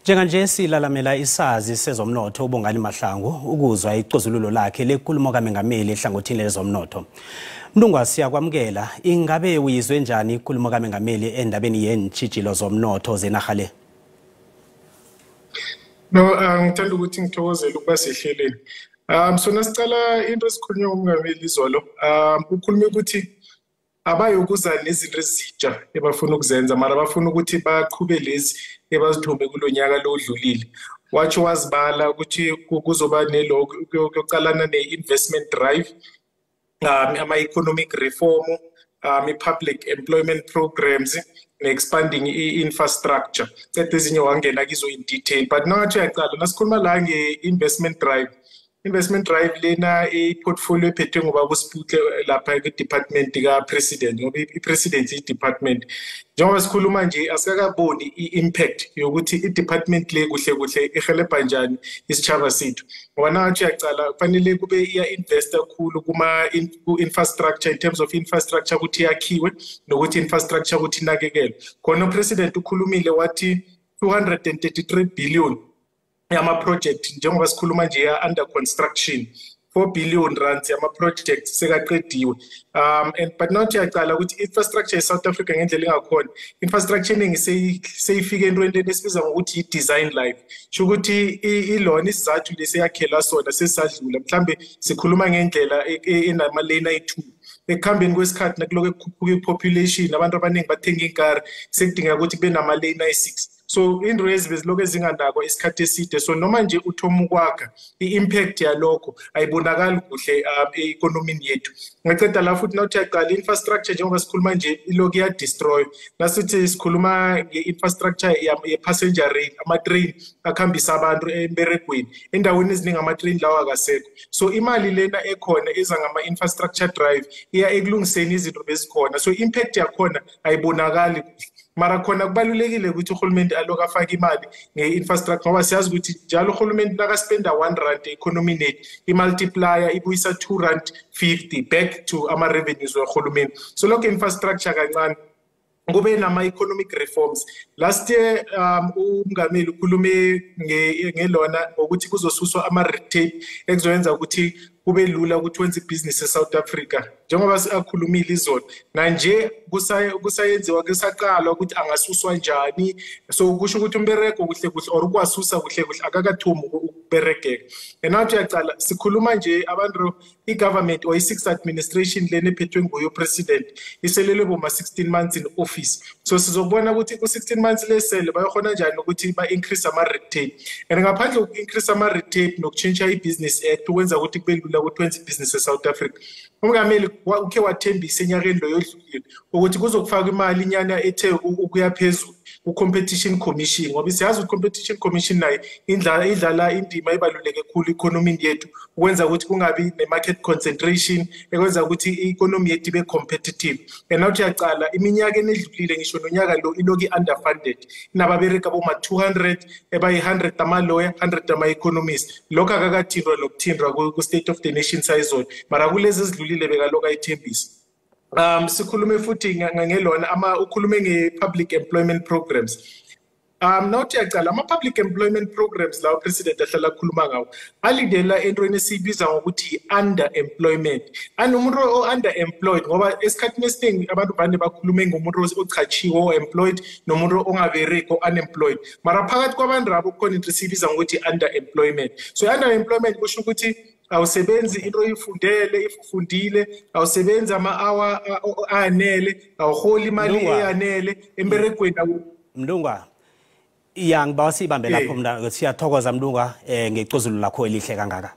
Njenganje silalamela isazi sezomnotho uBongani Mahlangu ukuzwa icozululo lakhe lenkulumo kaMengameli ehlangothini lezomnotho. Mntungwa, siyakwamukela. Ingabe uyizwe njani inkulumo kaMengameli endabeni yeentjhijilo zomnotho zenarha le? No, ngithanda ukuthi ngithokozele ukuba sehlelweni. So nasicala into esikhulunywa nguMengameli izolo, ukhulume ukuthi abayokuza nezinto ezitsha ebafuna ukuzenza, mara bafuna ukuthi baqhube lezi ebazithombe kulo nyaka lo odlulile. Watsho wazibala ukuthi kuzoba nelokhu kuyoqalana ne-investment drive, ama-economic reform, i-public employment programs, ne-expanding i-infrastructure. Cede ezinye wangena kizo in detail, but nangathi uyaqala nasikhuluma la nge-investment drive, investment drive lena i-portfolio ephethwe ngubaba uSiputle lapha kwi-department ka-president, ngoba i-presidency i-department. Njengoba sikhuluma nje asikakaboni i-impact yokuthi i-department le kuhle kuhle ihelebha njani isitshaba sethu, ngoba nangathi uyacala kufanele kube iya-investa kakhulu ku-infrastructure, in terms of infrastructure ukuthi yakhiwe nokuthi infrastructure ukuthi inakekelwe. Khona upresident ukhulumile wathi 233 billion yama-project njengoba sikhuluma nje ya-under construction, 4 billion rands yama-project sekaqediwe. And but not uyaqala ukuthi infrastructure e-South Africa ngendlela engakhona, infrastructure eningi seyifike entweni esibiza ngokuthi i-design life, sho ukuthi ilona isizathu lesiyakhelwa sona sesadlula. Mhlambe sikhuluma ngendlela enama-lane ayi-2. Ekuhambeni kwesikhathi nakuloko ekukhuphuka i-population, abantu abaningi bathenga inkari, sekudingeka ukuthi kube nama-lane ayi-6. So into ezi bezilokhu ezinganakwa isikhathi eside, so noma nje uthoma ukwakha, i-impact yalokho ayibonakali kuhle e-economini yethu. Ngaceda la futhi nawuthi uyaqala infrastructure njengoba sikhuluma nje ilokhu iya-destroy. Nasithi sikhuluma nge-infrastructure ye-passenger rail, ama-train akhambisa abantu emberegweni, endaweni eziningi ama-train lawo akasekho. So imali lena ekhona eza ngama-infrastructure drive iya ekulungiseni izinto bezikhona, so impact yakhona ayibonakali kuhle. Mara khona kubalulekile ukuthi uhulumende aloku afake imali nge-infrastructure, ngoba siyazi ukuthi njalo uhulumende nakaspenda 1 rand e-economini yethu, i-multiplier ibuyisa 2 rand 50 back to ama-revenues wehulumende. So lokho infrastructure kancane kube nama-economic reforms. Last year uMngameli ukhulume ngelona ngokuthi kuzosuswa ama-red tape ekuzoyenza ukuthi kube lula ukuthi wenze ibhizinisi e-South Africa. Njengoba akhulumile izolo, nanje kusayenziwa, kusaqalwa ukuthi angasuswa njani. So kusho ukuthi umberego kuhle kuhle or ukwasusa kuhle kuhle akakathomi ukuberegeka. And now uyaqala sikhuluma nje abantu i-government or i-sixth administration lena ephethwe nguye president iselele boma 16 months in office. So sizobona ukuthi ku-16 months lesele bayokhona njani ukuthi ba-increase ama-red tape. And ngaphandle koku-increase ama-red tape nokutshintsha i-business act ukwenza ukuthi kube lula ukuthi wenze ibhizinisi e-South Africa. Umngameli ukhe wathembisa enyakeni loyo odlulile ukuthi kuzokufakwa imali inyana ethe ukuya phezulu ku-Competition Commission, ngoba siyazi ukuthi Competition Commission nayo idlala indima ebaluleke kakhulu economini yethu, ukwenza ukuthi kungabi ne-market concentration, ekwenza ukuthi i-economy yethu ibe competitive. And now uyaqala iminyaka enedlulile ngisho nonyaka lo iloku i-underfunded, inababereki aboma-200 ebayi-100 ama-lawyer, 100 ama-economist. Lokho akakathindwa nokuthindwa ku-State of the Nation sayizolo, mara kulezi ezidlulile bekalokhu ayithembisa. Sikhulume futhi ngelona ukhulume nge-public employment programs. Nawuthi uyaqala ama-public employment programs lawo president ahlala akhuluma ngawo alindela entweni esiyibiza ngokuthi i-underemployment. And umuntu o-underemployed, ngoba esikhathini esiningi abantu vane bakhulume ngomuntu ochachiwe o-employed nomuntu ongabereki o-unemployed, mara phakathi kwabantu abo kukhona into esiyibiza ngokuthi i-underemployment. So i-underemployment kusho ukuthi awusebenzi into oyifundele, if ufundile awusebenzi ama-hour anele, awuholi imali eyanele emberegweni. Mntungwa, ya ngibawa sibambe lapho mna. Siyathokoza Mntungwa ngecozulu lakho elihle kangaka.